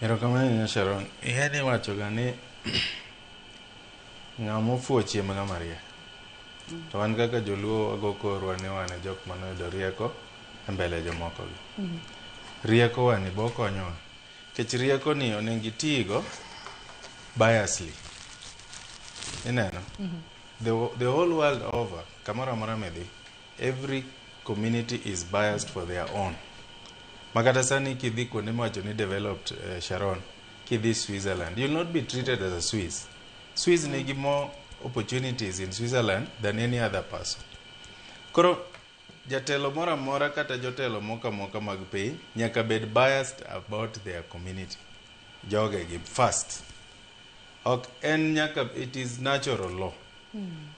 Erokamano ahinya Sharon. Ing'e ni iwachoga ni ng'ama ofuwo chiem ng'ama riek. To wan kaka joluo wago korwa ni wan e jok manoyudo rieko e mbele jomoko gi. Rieko wa ni bo konyowa. Nikech rieko ni onego itigo biasly. Ineno? The whole world over, kamoro amora midhi, every community is biased for their own. Makata sani kidhi kuonde miwacho ni developed, Sharon, kidhi Switzerland, you'll not be treated as a Swiss. Swiss nigi more opportunities in Switzerland than any other person. Koro jatelo moro amora kata jotelo moko amoka mag piny nyaka bed biased about their community. Jogegi first. Ok en nyaka, it is natural law.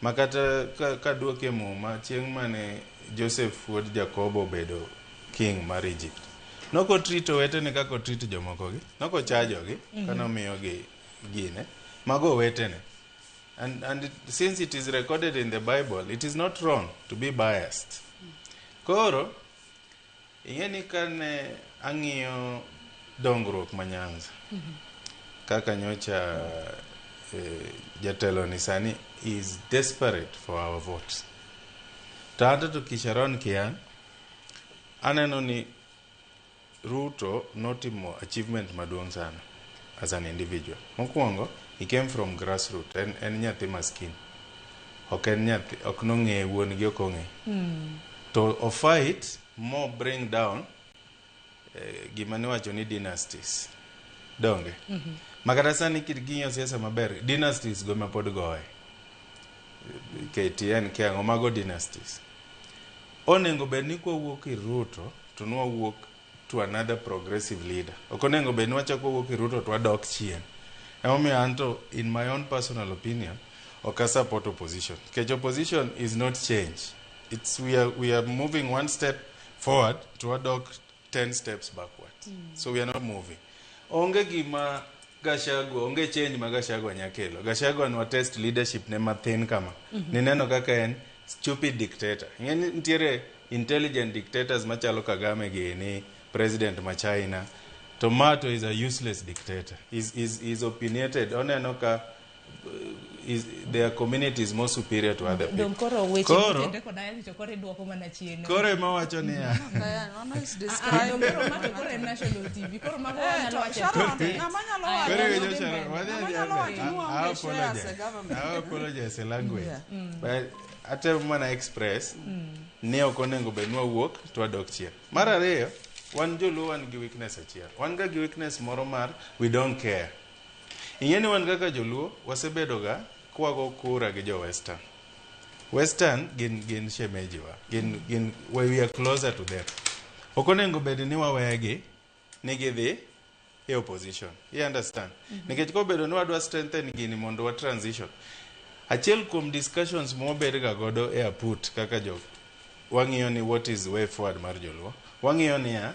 Makata kaduoke muma chieng' mane Joseph wuod Jakobo obedo king mar Egypt. Noko treat owetene kaka otreat jomoko gi. Noko chajogi kane omiyogi gine. Mago owetene. And since it is recorded in the Bible, it is not wrong to be biased. Koro, ing'e ni kane ang'iyo dongruok ma Nyanza, kaka nyocha jatelo ni sani is desperate for our votes. To anto to Kisharon Kian, aneno ni Ruto notimo achievement maduong' sana as an individual. Mokwongo, he came from grassroots, en nyathi maskini. Ok en nyathi, ok nong'e wuon gi ok ong'e. To o fight mo bring down gima niwacho ni dynasties. Donge? Makata sani king'iyo siasa maber, dynasties go ema pod goye. KTN kiang'o mago dynasties. Onego bed ni kwawuok ir Ruto to nwawuok to another progressive leader. Ok onego bed ni wachako wawuok ir Ruto to wadok chien. Emomiyo anto in my own personal opinion ok a support opposition. Nikech opposition is not change. It's we are moving one step forward to wadok 10 steps backwards. So we are not moving. Onge gima Gachagua, onge change ma Gachagua nya kelo. Gachagua nwa test leadership ne mathin kama. Nineno kaka en stupid dictator. Ing'e ni nitiere intelligent dictators machalo Kagame gini, president ma China. To ma to is a useless dictator. Is opinionated. Oneno ka their community is more superior to other people. Dong koro weche Koro, motende kod Ayati to koro iduoko mana chien. Koro ema wacho niya. Mano is Ah, describing. dong koro ma to koro en national TV. Koro mago Eh, wanyalo to wacho e Sharon, state. ng'ama nyalo Aya, wacho Koro dhi iwinjo mbele. Sharon, wadhi Ng'ama adhiya nyalo mbele. wacho ni I waonge shares e apologize. government. I apologize a language. Yeah. But atemo mana express ni ok onego bed ni wawuok to wadok chien. Mar ariyo, wan joluo wan gi weakness achiel. Wan ga gi weakness moro mar we don't care. Ing'e ni wan kaka joluo wasebedo ga kwago kura gi jo Western. Western gin shemeji wa. Gin we are closer to them. Ok onego bed ni wawegi ni gidhi e opposition. You understand? Nikech kobedo ni wadwa strengthen gini mondo wa transition. Achiel kuom discussions mwabed ga godo e aput kaka jo wang'iyo ni what is way forward mar joluo. Wang'iyo niya,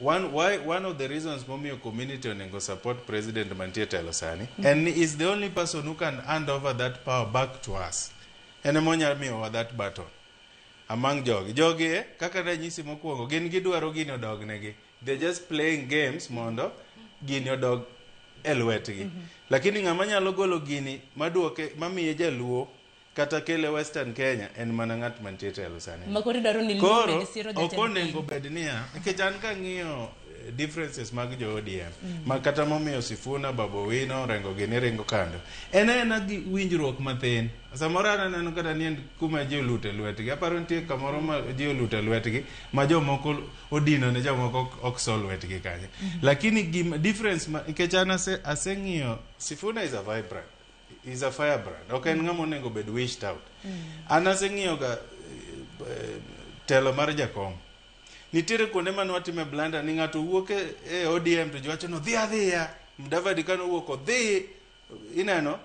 one of the reasons momiyo community onego support president mantie telo sani en ni is the only person who can hand over that power back to us. En ema onyalo miyowa that baton among jogi. Jogi kaka ranyisi mokwongo gin gidwaro gini odognegi. They're just playing games mondo gini odog e lwetgi. Lakini ng'ama nyalo golo gini maduoke mamiye jaluo kata kele Western Kenya en mana ng'at mantie telo sani. Ma koro idwaro ni Luo Koro bed siro ok jatend onego piny. bed niya nikech an kang'iyo differences mag jo ODM ma kata momiyo Sifuna, Babu Owino, Orengo gini ringo kando en aena gi winjruok mathin. Samoro an aneno kata ni en kuma ji olute lwetgi. Aparo nitie kamoro ma ji olute lwetgi ma jomoko odino ne jomoko ok so lwetgi kanyo. Lakini gima difference ma nikech an aseng'iyo Sifuna is a vibrant is a firebrand. Ok en ng'ama onego bed wished out. An aseng'iyo ga telo mar jakom. Nitiere kuonde mane watime blunder ni ng'ato wuok e ODM to ji wacho ni odhi adhiya. Mudavadi kane owuok odhi ineno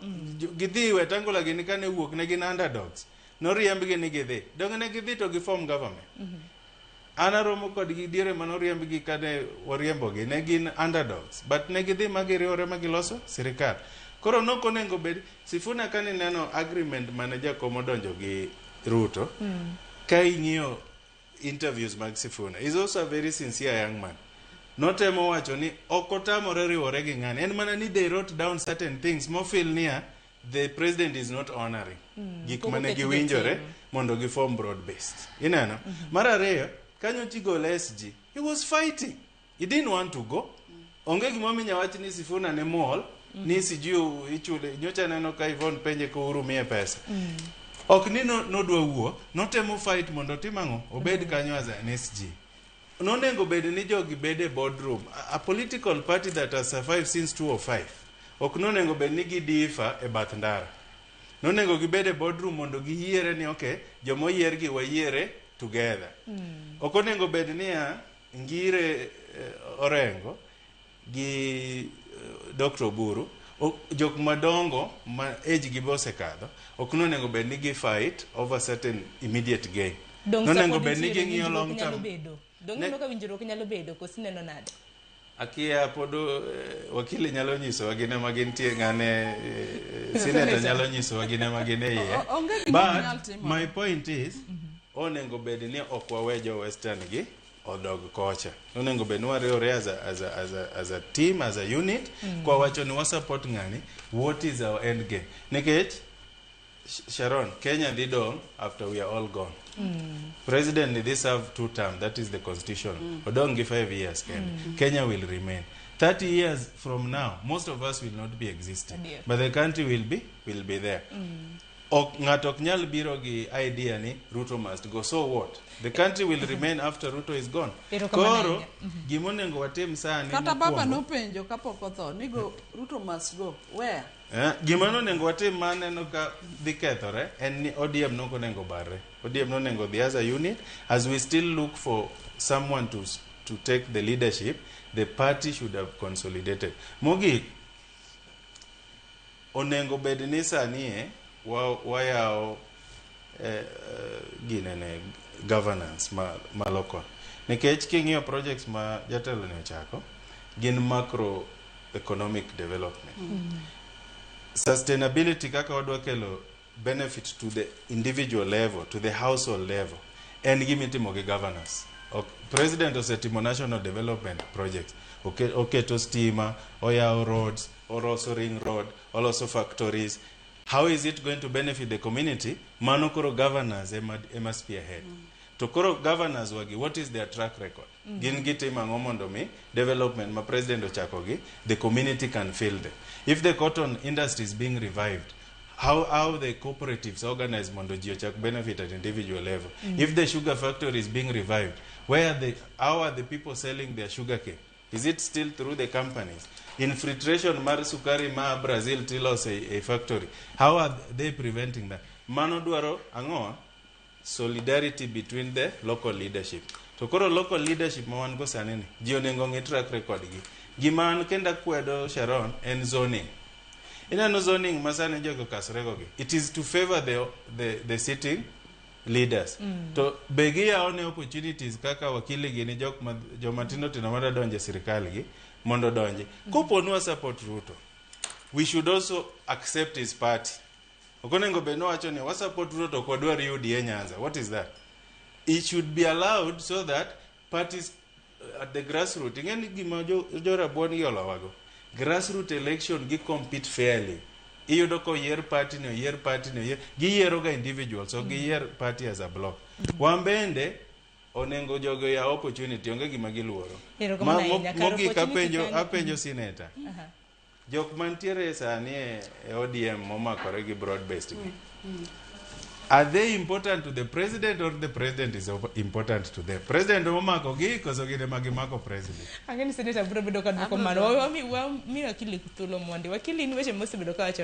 gidhi Wetangula gini kane wuok ne gin underdogs. Noriembgi ni gidhi. Donge ne gidhi to giform government. An aromo kodgi diere mane oriembgi kane wariembogi ne gin underdogs but ne gidhi ma giriwore ma giloso sirikal. Koro nok onego bed Sifuna kane ineno agreement mane jakom odonjo gi Ruto ka ing'iyo interviews mag Sifuna is also a very sincere young man. Notemo wacho ni ok otamore riwore gi ng'ani. En mana ni they wrote down certain things mofeel niya the president is not honoring gik Pok mane oketgi giwinjore tim. Mondo giform broad based. Ineno? Mar ariyo, kanyo chigol SG. He was fighting. He didn't want to go. Onge gimomiyo inya wach ni Sifuna ne muol, ni sijui ichule. Nyocha neno ka Yvonne penje ko Uhuru miye pesa. Ok ni no, nodwa wuok, notemo fight mondo otim ang'o? Obed kanyo as an SG. Nonego bed ni jogi bed e boardroom. A political party that has survived since 2005. Ok nonego bed ni gidiffer e bath ndara. Nonego gibed e boardroom mondo giyiere ni okay, jomoyier gi wayiere together. Ok onego bed niya Ngire Orengo gi Dr. Oburu jok madongo ma age gi be osekadho ok nonego bed ni gi fight over certain immediate gain. Dong Nonego sapod bed ni nitiere ging'iyo winjruok long nyalo term. bedo. Dong Ne- ineno ka winjruok nyalo bedo koso ineno nade? Akia pod wakili nyalo nyisowa gin ema gintie ng'ane senator nyalo nyisowa gin ema gin e iye. Onge gima ok nyal But timore. my point is onego bed ni ok wawe jo western gi odog kocha. Onego bed ni wariwore as a team, as a unit, kwa wacho ni wasupport ng'ani, what is our end game? Nikech Sharon, Kenya dhi dong after we are all gone. President ni dhi serve two term, that is the constitution. Odong gi 5 years kende. Kenya will remain. 30 years from now, most of us will not be existing. Adier. But the country will be there. Ok ng'ato ok nyal biro gi idea ni Ruto must go. So what? The country will remain after Ruto is gone. Erokamano Koro ahinya. gimonego watim sani Kata baba mokwongo- nopenjo kapok otho ni go Ruto must go. Where? Gima nonego watim ma aneno ka dhi kethore en ni ODM nok onego barre. ODM nonego dhi as a unit as we still look for someone to take the leadership. The party should have consolidated. Mogik, onego bed ni sani e wayawo ginene governance ma local nikech king'iyo projects ma jatelo ni ochako gin macro economic development, sustainability kaka wadwa kelo benefit to the individual level, to the household level, en gima itimo gi governors. Ok, president osetimo national development projects. Oketo stima, oyawo roads, oloso ring road, oloso factories. How is it going to benefit the community? Mano koro governors ema spearhead. To koro governors wagi, what is their track record? Gin gitimo ang'o mondo mi development ma president ochako gi, the community can feel them? If the cotton industry is being revived, how the cooperatives organize mondo ji ochak benefit at individual level? If the sugar factory is being revived, where are the how are the people selling their sugar cane? Is it still through the companies? Infiltration mar sukari ma Brazil tiloso e factory, how are they preventing that? Mano dwaro ang'o? Solidarity between the local leadership. To koro local leadership ma wan go sani ni ji onego ng'i track record gi. Gima an kenda kwedo, Sharon, en zoning. Ineno zoning ma sani jogo okasrego gi, it is to favor the sitting leaders. To be giyawo ne opportunities kaka wakili gini jok ma joma tindo tindo madwa donjo e sirikal gi mondo odonji. Kopo ni wa support Ruto, we should also accept his party. Ok onego bed ni wacho ni wa support Ruto to ok wadwar UDA Nyanza. What is that? It should be allowed so that parties at the grassroots, ing'e ni gima jo rabuon gi olowago grassroot election gi compete fairly. Iyudo ka oyier party ni, oyier party ni, oyier giyiero ga individuals, ok giyier party as a block. Wan bende onego jogo oyaw opportunity, onge gima giluoro. Erokamano ahinya. Kar Mogik opportunity apenjo kanyo. Apenjo senator. Jok mantiere sani e ODM momakore gi broad based gi, are they important to the president or the president is important to them? President omako gi koso gin ema gimako president? Ang'e ni senator biro bedo ka dwoko mano. Wami wakili thuolo mondi. Wakili, in weche mosebedo ka wachore.